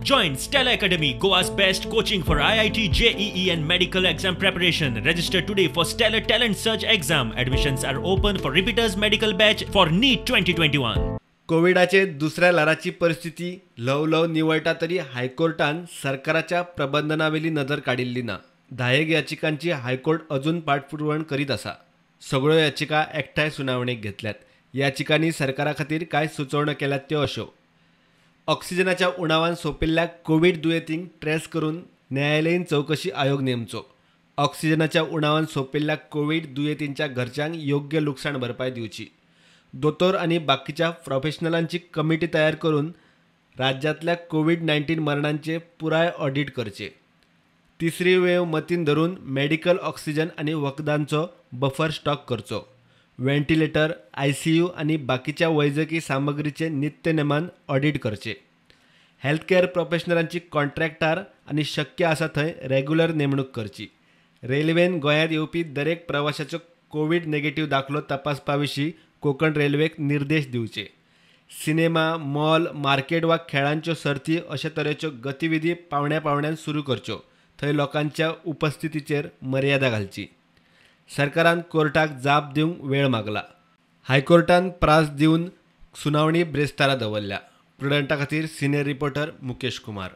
Join Stellar Academy, Goa's best coaching for IIT, JEE and medical exam preparation. Register today for Stellar Talent Search exam. Admissions are open for repeaters medical batch for NEET 2021. कोविडाचे दुसऱ्या ल्हाराची परिस्थिती ल्हव ल्हव निवळटा तरी हायकोर्टान सरकाराच्या प्रबंधनावेली नदर काडिल्ली ना. 10 याचिकांची हायकोर्ट अजून पाठपुरवण करीत आसा. सगळ्यो याचिका एकठांय सुनावणेक घेतल्यात. याचिकांनी सरकारा खातीर कांय सुचोवण्यो केल्यात त्यो अश्यो: ऑक्सिजनाच्या उणावान सोंपिल्ल्या कोवीड दुयेंतींक ट्रेस करून न्यायालयीन चवकशी आयोग नेमचो. ऑक्सिजनाच्या उणावान सोंपिल्ल्या कोवीड दुयेंतींच्या घरच्यांक योग्य लुकसाण भरपाय दिवची. दोतोर आनी बाकीच्या प्रोफेशनलांची कमिटी तयार करून राज्यांतल्या कोवीड-19 मरणांचे पुराय ऑडिट करचे. तिसरी वेव मतीन धरून मेडिकल ऑक्सिजन आनी वखदांचो बफर स्टॉक करचो. व्हेंटिलेटर, ICU आनी बाकीच्या वैजकी सामग्रीचे नित्य नेमान ऑडिट करचे. हेल्थकेअर प्रोफेशनलांची कॉन्ट्रॅक्टार आनी शक्य आसा थंय रेग्युलर नेमणूक करची. रेल्वेन गोंयांत येवपी दरेक प्रवाशाचो कोवीड नेगेटिव्ह दाखलो तपासपा विशीं कोंकण रेल्वेक निर्देश दिवचे. सिनेमा, मॉल, मार्केट वा खेळांच्यो सर्ती अशे तरेच्यो गतिविधी पावण्या पावण्यान सुरू करच्यो. थंय लोकांच्या उपस्थितीचेर मर्यादा घालची. सरकारान कोर्टाक जाप दिवंक वेळ मागला. हायकोर्टान प्रास दिवन सुनावणी ब्रेस्तारा दवरल्या. प्रुडंटा खातीर सिनियर रिपोर्टर मुकेश कुमार.